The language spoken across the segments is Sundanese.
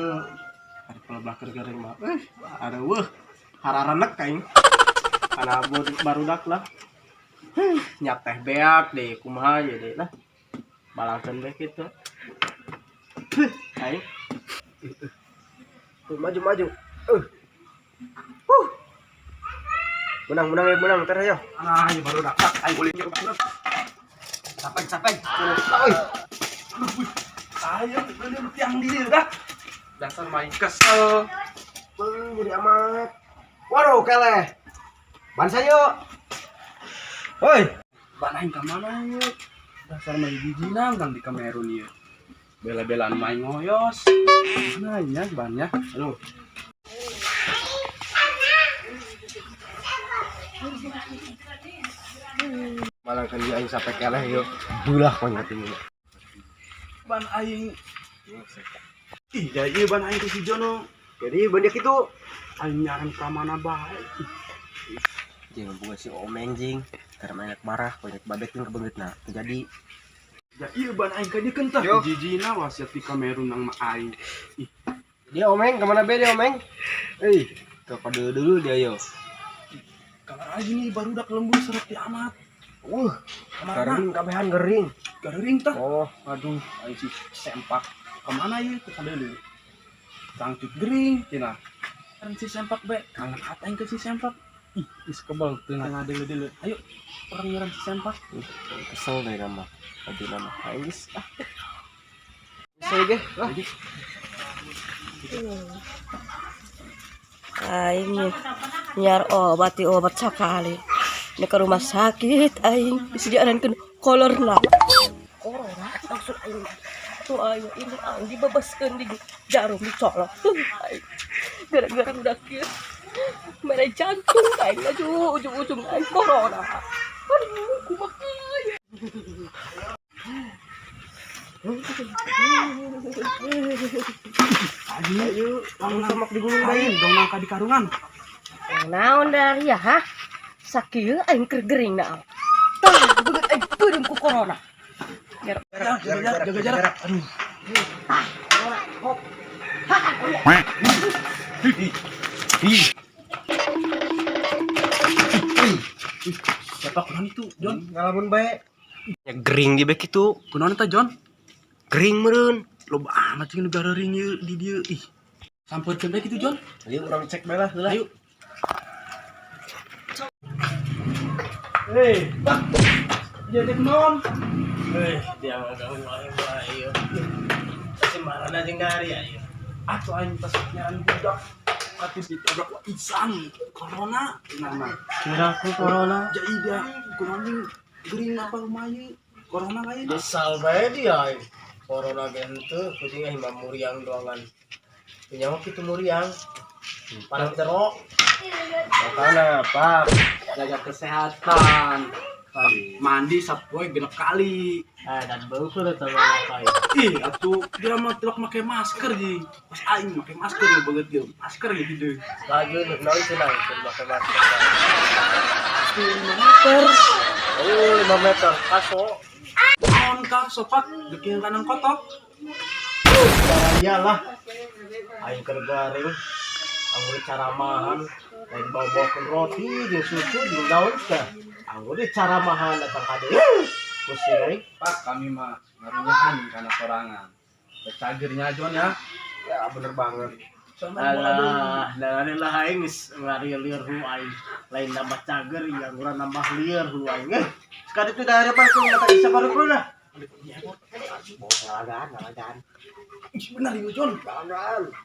Henteu. Ari palebah keur gering mah. Areuweuh. Hararenek aing. Kana barudak lah. Nyak teh beak deh, kumaha ye deh lah. Balangkeun we kitu. Aing. Tuh, maju maju. Huh. Menang menang ya menang ter ayo. Ah, ya baru dapat aing ulin yuk. Capek capek. Oi. Ayo, ini tiang diri udah. Dasar main kesel. Jadi amat. Waduh, keleh. Ban sayo. Woi. Ban aing ka mana yuk? Dasar main bijinang kang di Kamerun ieu. Bela-belaan main ngoyos. Mana nya bannya? Aduh. Malah kan dia aing sampai keleh yuk. Dulah konyol ini. Ban aing. Ih, ya ieu ban aing ku si Jono. Jadi banyak itu. Aing nyaran ka mana bae. Jeung bukan si Omeng jing. Karena enak marah, konyol babetin kebeungeutna. Jadi Ya ieu ban aing ka dieu tah. Yo. Jijina wasiat di Kamerun nang mah aing. Ih, dia Omeng kemana be dia Omeng? Eh, ke kode dulu dia yo. kamar aing nih barudak lembur seret di amat. Kamar Gering kabehan gering. gering tah. Oh, Aduh, aing si sempak. Kemana ieu teh sadeuleu? Cangcut gering cenah. Kan si sempak be, kangen aing ke si sempak. Ih, geus kebal teu ngadeuleu-deuleu. Ayo, orang nyeram si sempak. Kesel deh nama. Tadi nama. Aing geus ah. Kesel ge. Lah. Aing nyar obat di obat sekali. Ini ke rumah sakit aing disediakan kolorna. Corona maksud aing. Tuh aing ini aing dibebaskeun di jarum dicolok. Tuh aing. Gara-gara udah kieu. Mere jantung aing aju ujung-ujung aing corona. Aduh, kumaha ya. Ayo, langsung semak di gunung bae, dong nangka di karungan. Naon dari ya, ha? Sakieu aing keur gering na. Tah, beungeut aing peureum ku corona. Jaga jarak, jaga jarak. Aduh. Siapa kunaon itu, John? Ngalamun bae. Ya gering di bek itu. Kunaon eta, John? Gering meureun. Loba amat sih nu gareuring ieu di dieu. Ih. Sampeurkeun bae kitu, John. Ayo urang cek bae lah heula. Ayo. Hei, Pak. Dia teh kunaon? Dia ngaganggu aing bae ieu. Si marana jeung dari ayo. Atuh aing tas nyaran budak. Katis ditabrak wa isan corona nama. Kira ku corona. Jadi dia kunaon jeung gering apa lumayan corona lain. Asal bae dia aing. Corona ge henteu, kucing aing mah muriang doangan. Punya mah kitu muriang. Paling jero. Makana, Pak, jaga kesehatan. Mandi sapoe genep kali. Ah, dan bau kudu sama aing. Ih, atuh dia mah tilok make masker ji. Pas aing make masker ya banget dia. Masker ya gitu. Lagi naon cenah teu make masker. 5 meter. Oh, 5 meter kaso. Naon ka sopak deking kanang kotok. Bahaya lah. Aing keur garing. Anggur caramahan, lain bawa-bawakeun roti jeung susu jeung daun teh. Anggur di caramahan datang ka dieu. Pusing aing. Pak, kami mah ngarunyahan karena sorangan. Cagernya John ya. Ya bener banget. Sama Alah, nah lah aing geus ngarieur hu aing. Lain nambah cager ya ngurang nambah lieur hu aing. Sekali itu dari apa ku kata isa baru ku lah. Bawa ngalagaan, ngalagaan. Ih, benar ya John. Ngalagaan.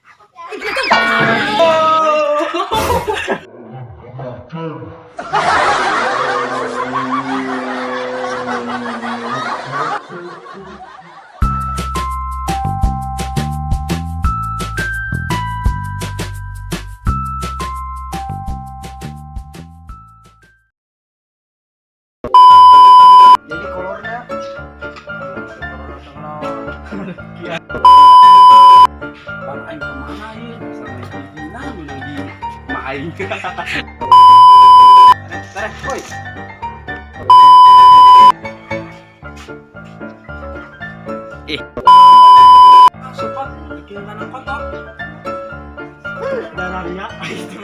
Jadi kolorna. Ban aing kemana ya? Sampai bijina menang di ma aing. Tarik, woi. Sopak Ke tanah kotor. Dararia. Itu.